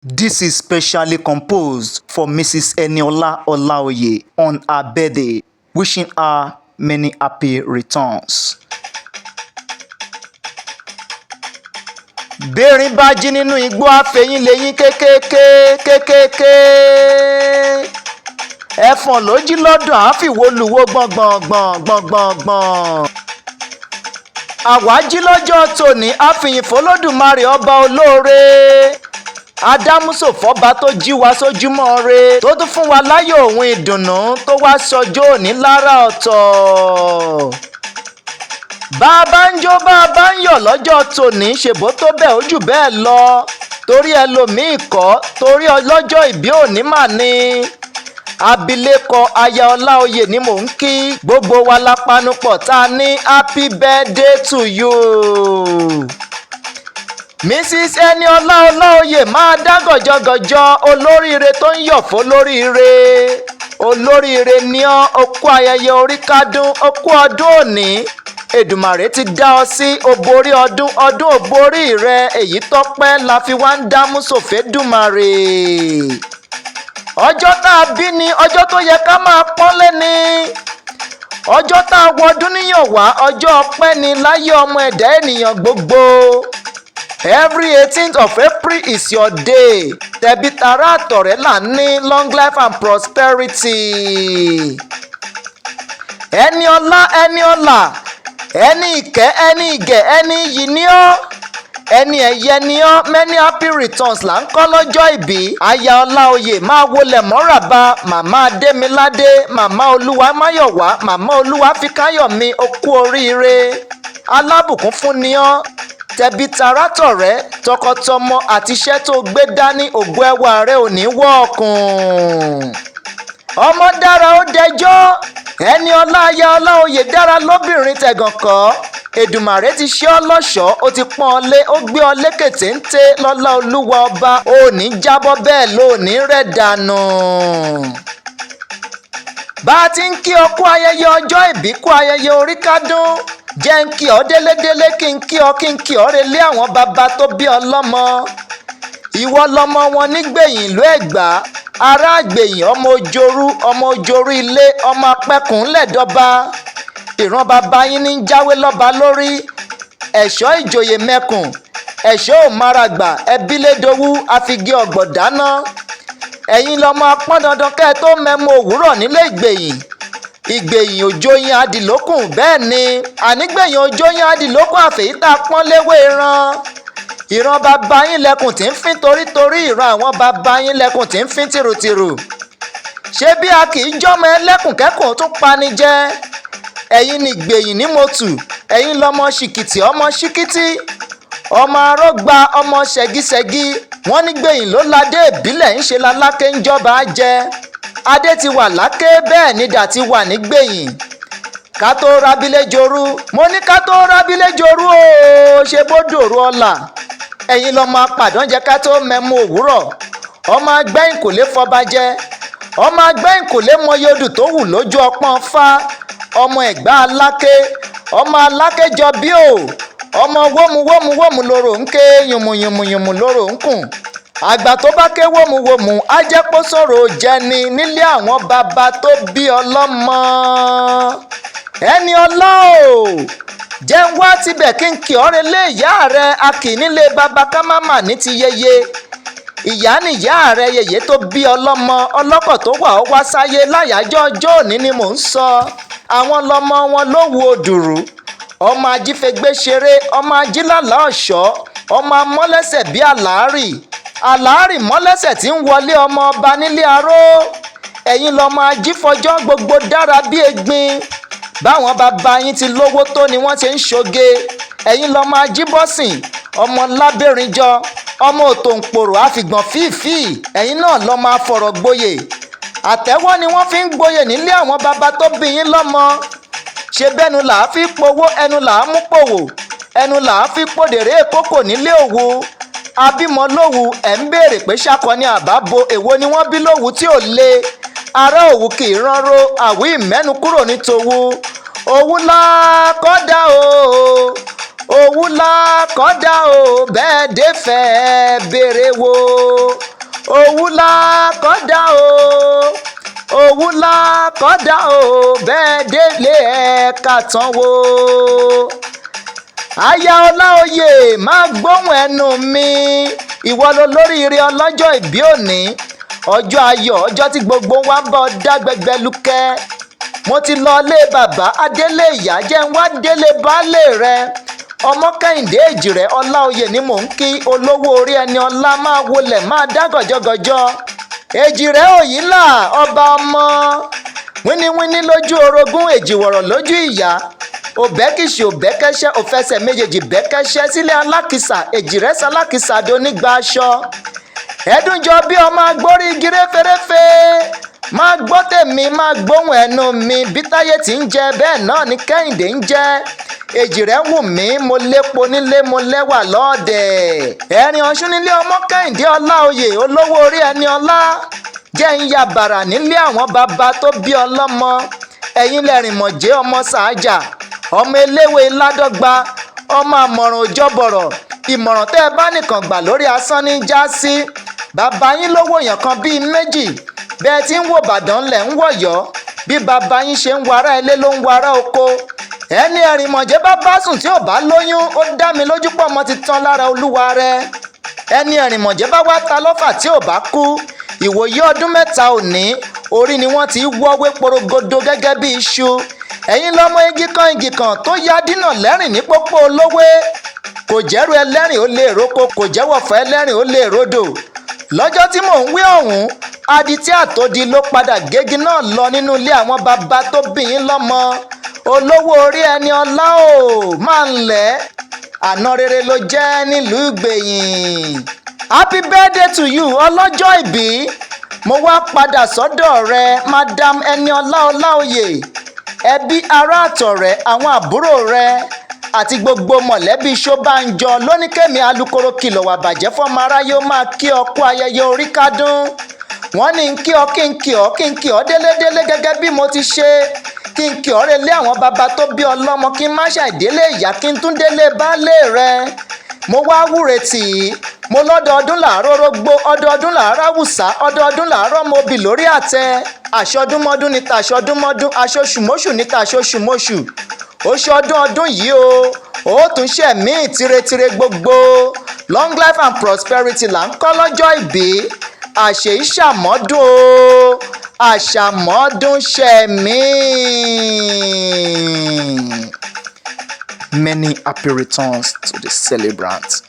This is specially composed for Mrs. Eniola Olaoye on her birthday, wishing her many happy returns. Bẹ́ẹ̀rin bá jí nínú igbó, àfẹ̀yìn lẹ́yìn kékéké kékéké. Ẹ̀fọ̀n ló jí lọ́dọ̀, àáfìwò lùwọ́ gbọ̀ngbọ̀ngbọ̀n gbọ̀ngbọ̀ngbọ̀n. Àwa jí lọ́jọ́ tòní, àfìyìn fọlọ́dúnmarè ọba olóore, adámúsòfọ́ba tó jí wa sójúmọ́ re, tó tún fún wa láyọ̀ òun ìdùnnú, tó wá sọjọ́ òní lára ọ̀tọ̀. Bá a bá ń jó, bá a bá ń yọ̀ lọ́jọ́ tòní, ṣèbó tó bẹ́ẹ̀ ó jù bẹ́ẹ̀ lọ, torí ẹlòmíì kọ́, torí ọlọ́jọ́ ìbí òní mà ní. Abilékọ Aya Ọláoyè ni mò ń kí. Gbogbo wa la panupọ̀ tá a ní happy birthday to you. Mrs Eniola Ọláoyè, máa dá gọ̀jọ̀gọ̀jọ̀, olóríire tó ń yọ̀ fólóríire, olóríire ní ọ́. Ó kú ayẹyẹ orí kádún, ó kú ọdún òní. Èdùmàrè ti dá ọ sí, ó borí ọdún, ọdún ò borí rẹ. Èyí tọ́pẹ́ la fi wá ń dámú sòfédùmarè. Ọjọ́ tá a bí ni ọjọ́ tó yẹ ká máa pọ́nlé ni. Ọjọ́ tá a wọdún níyàn wá, ọjọ́ ọpẹ́ ni láyé ọmọ ẹ̀dá ènìyàn gbogbo. Every 18th of April is your day. Tẹ̀bí tará àtọ̀rẹ́ là ń ní long life and prosperity. Ẹni ọlá, ẹni ọlà, ẹni ìkẹ́, ẹni ìgẹ̀, ẹni iyì ní ọ́, ẹni ẹ̀yẹ ni ọ́. Many happy returns là ń kọ́ lọ́jọ́ ìbí. Aya Ọláoyè, máa wọlé mọ́ràbá. Màmá Adémiládé, màmá Olúwa Máyọ̀wá, màmá Olúwa Fíkáyọ̀mí, ó kú oríire, alábùkún fún ni ọ́. Tẹ̀bí tará tọ̀rẹ́, tọkọtọmọ àti iṣẹ́ tó gbé dání, ògo ẹwà rẹ ò ní wọ́ọ̀kùn. Ọmọ dára ó dẹjọ́. Ẹni ọlá, aya Ọláoyè, dára lóbìnrin tẹ̀gàn kọ́. Èdùmàrè ti ṣe ọ́ lọ́ṣọ̀ọ́, ó ti pọ́n ọ lé, ó gbé ọ lékè téńté. Lọ́lá Olúwa ọba, ò ní jábọ́, bẹ́ẹ̀ ló ní rẹ̀ dànù. Bá a ti ń kí ọ kú ayẹyẹ ọjọ́ ìbí, kú ayẹyẹ orí kádún, jẹ́ ń kí ọ délédélé, kí n kí ọ, kí n kí ọ relé àwọn bàbá tó bí ọ lọ́mọ. Ìwọ lọmọ wọn nígbẹ̀yìn ìlú Ẹ̀gbá, ará Àgbẹ̀yìn, ọmọ Ojorú, ọmọ Ojorú ilé, ọmọ apẹ́kùn lẹ́dọ̀ba. Ìran bàbá yín ní jáwé lọ́ba lórí ẹ̀ṣọ́ ìjòyè mẹ́kùn, ẹ̀ṣọ́ òmáràgbà, ẹbílẹ̀dọ́wú àfigí ọ̀gbọ̀ dáná. Ẹ̀yin lọmọ apọ́n dandan kẹ́ ẹ tó mẹ́mu òwúrọ̀ nílé Ìgbẹ̀yìn. Ìgbẹ̀yìn òjòyìn adìlókùn, bẹ́ẹ̀ ni ànígbẹ̀yìn òjòyìn adìlókùn, àfẹ̀yí tá a pọ́n léwé ran. Ìran bàbá yín lẹkùn tí ń fín torítorí, ìran àwọn bàbá yín lẹkùn tí ń fín tìrùtìrù. Ṣé bí a kì í jọ́mọ ẹlẹ́kùn kẹ́kùn tún pani jẹ́. Ẹ̀yin ní Ìgbẹ̀yìn ní Mọ́tù. Ẹ̀yin lọmọ ṣìkìtì, ọmọ ṣìkìtì, ọmọ arọ́gba, ọmọ ṣẹ́gíṣẹ́gí. Wọ́n ní Gbẹ̀yìn ló ládé ìbílẹ̀, ń ṣe lalákè ń jọba jẹ́. Adé ti wà láké, bẹ́ẹ̀ ni dà ti wà ní Gbẹ̀yìn. Ká tó rábílẹ̀ jorú, mo ní ká tó rábílẹ̀ jorú o, ṣe bó dòru ọ̀la. Ẹ̀yin lọ́mọ apàdánjẹ ká tó mẹ́mú òwúrọ̀, ọmọ agbẹ́yìn kò lè fọba jẹ, ọmọ agbẹ́yìn kò lè mọyì odù tó wù lójú ọpọ́n fá, ọmọ Ẹ̀gbá Aláké, ọmọ Aláké jọ bí o, ọmọ wómú wómú wómú lóró ń ké, yùmù yùmù yùmù lóró ń kùn. Àgbà tó bá ké wómúwómú, á jẹ́ pó sọ̀rọ̀ jẹni nílé àwọn bàbá tó bí ọlọ́mọ. Ẹni ọlá o, jẹ́ ń wá tibẹ̀ kí n kì ọ́ relé ìyá rẹ. A kì í nílé bàbá ká má mà ní ti yeye. Ìyá nìyá rẹ, yèyé tó bí ọlọ́mọ, ọlọ́kọ̀ tó wà ó wá sáyé láyàájọ́ ọjọ́ òní ni mò ń sọ. Àwọn lọmọ wọn ló wu òdùrú, ọmọ ajífẹgbé ṣeré, ọmọ ajílàlá ọ̀ṣọ́, ọmọ amọ́lẹ́sẹ̀ bíi àlárì, àlárì mọ́lẹ́sẹ̀ tí ń wọlé ọmọ ọba nílé aró. Ẹ̀yin lọmọ ajífọjọ́ gbogbo dára bí egbin. Báwọn bàbá yín ti lówó tó ni wọ́n ti ń ṣoge. Ẹ̀yin lọmọ ajíbọ́sìn, ọmọ lábẹ́rìnjọ, ọmọ òtòǹpòrò àfìgbọ̀n fífì. Ẹ̀yin náà lọmọ afọ̀rọ̀gboyè. Àtẹ́wọ́ ni wọ́n fi ń gboyè nílé àwọn bàbá tó bí yín lọ́mọ. Ṣe bẹ́nu là á fi powó, ẹnu là á mú pòwò, ẹnu là á fi pòdèrè kókò nílé Òwu. Abímọ lówù, ẹ̀ ń béèrè pé ṣàkọ ní àbábo, èwo ni wọ́n bí lówù tí ò le? Ará Òwu kì í ránró, àwí ìmẹ́nu kúrò ní tòwu. Òwu la kọ́dà o, Òwu la kọ́dà o, bẹ́ẹ̀ dé fẹ́ béèrè wo. Òwú la kọ́dá o, òwú la kọ́dá o, bẹ́ẹ̀ délé ẹ̀ ká tán wo. Aya Ọláoyè, máa gbóhùn ẹnu mi. Ìwọ ló lóríire ọlọ́jọ́ ìbí òní, ọjọ́ ayọ̀, ọjọ́ tí gbogbo wa ń bọ̀ dá gbẹgbẹlúkẹ́. Mo ti lọ ilé bàbá, adélé ìyá, jẹ́ ń wá délé baálé rẹ. Ọmọ Kẹ́hìndé Èjìrẹ́ Ọláoyè ni mò ń kí, olówó orí ẹni ọlá, máa wọlé, máa dá gọ̀jọ́gọ̀jọ́. Èjìrẹ́ Òyìnlá, ọba ọmọ wíníwíní lójú orogún, èjìwọ̀rọ̀ lójú ìyá, òbẹ́kìṣì òbẹ́kẹ́ṣẹ́, òfẹsẹ̀ méjèèjì bẹ́kẹ́ṣẹ́ sílé alákìsà. Èjìrẹ́ sálákìsà donígba aṣọ ẹ̀dúnjọ bí ọmọ agbórí igi réferéfe. Máa gbọ́ tèmi, máa gbóhùn ẹnu mi. Bí Táyé ti ń jẹ, bẹ́ẹ̀ náà ni Kẹ́hìndé ń jẹ́. Èjìrẹ́ wù mí, mo lépo nílé, mo lẹ́wà lọ́ọ̀dẹ̀. Ẹ̀rìn Ọ̀ṣun nílé ọmọ Kẹ́hìndé Ọláoyè, olówó orí ẹni ọlá. Jẹ́ ń ya bàrà nílé àwọn bàbá tó bí ọlọ́mọ. Ẹ̀yin lẹ́rìnmọ̀jẹ́, ọmọ sàájà, ọmọ eléwé ládọ́gba, ọmọ àmọ̀ràn òjọ́bọ̀rọ̀. Ìmọ̀ràn tẹ́ ẹ bá nìkan gbà lórí asán ní já sí. Bàbá yín lówó èèyàn kan bíi méjì. Bẹ́ẹ̀ tí ń wò Bàdàn lẹ̀ ń wọ̀yọ́. Bí bàbá yín ṣe ń wara ilé ló ń wara oko. Ẹni ẹ̀rìnmọ̀jẹ́ bá bá sùn tí ò bá lóyún, ó dá mi lójú pọ̀ mọ́ ti tán lára olúwa rẹ̀. Ẹni ẹ̀rìnmọ̀jẹ́ bá wá ta lọ́fà tí ò bá kú, ìwòye ọdún 3 òní, orí ni wọ́n ti wọ́wé porogodo gẹ́gẹ́ bí iṣu. Ẹ̀yin lọ́mọ igi kan, igi kan tó ya dínà lẹ́rìn ní pópó olówé. Kò jẹ́rú ẹlẹ́rìn ó lè roko, kò jẹ́wọ̀fọ̀ ẹlẹ́rìn ó lè rodò. Lọ́jọ́ tí mò ń wí ọ̀hún, adití àtòdì ló padà gégi náà lọ nínú ilé àwọn bàbá tó bí yín lọ́mọ. Olówó orí ẹni ọlá ò máa ń lẹ̀, àná rere ló jẹ́ nílùú Ìgbẹ̀yìn. Happy birthday to you, ọlọ́jọ́ ìbí. Mo wá padà sọ́dọ̀ rẹ, Madam Ẹniọlá Ọláòyè. Ẹbí, ará, àtọ̀rẹ́, àwọn àbúrò rẹ àti gbogbo mọ̀lẹ́bí Ṣọ́bànjọ lóníkẹ́mi alūkkóró kìlọ̀ wà bàjẹ́ fọ́mọ aráyé, ó máa kí ọ kú ayẹyẹ orí kádùn. Wọ́n ní kí ọ, kí n kí ọ, kí n kí ọ délédélé gẹ́gẹ́ bí mo ti ṣe kí n kí ọ relé àwọn bàbá tó bí ọlọ́mọ, kí n má ṣàìdélé ìyá, kí n tún délé baálé rẹ. Mo wá wúre tì í. Mo lọ́dọọdún làárọ̀ rógbó, ọdọọdún làárọ̀ àwùsá, ọdọọdún làárọ̀ mobì lórí àtẹ. Àṣọdúnmọ́dún ní tàṣọdúnmọ́dún, aṣoṣùmọ́ṣù ní tàṣoṣùmọ́ṣù. Ó ṣọdún ọdún yìí o, ó tún ṣẹ̀mí tìrẹtìrẹ gbogbo. Long life and prosperity là ń kọ́ lọ́jọ́ ìbí. Àṣèyí ṣàmọ́dún o, àṣàmọ́dún ṣẹ̀mí. Many happy returns to the celebrant.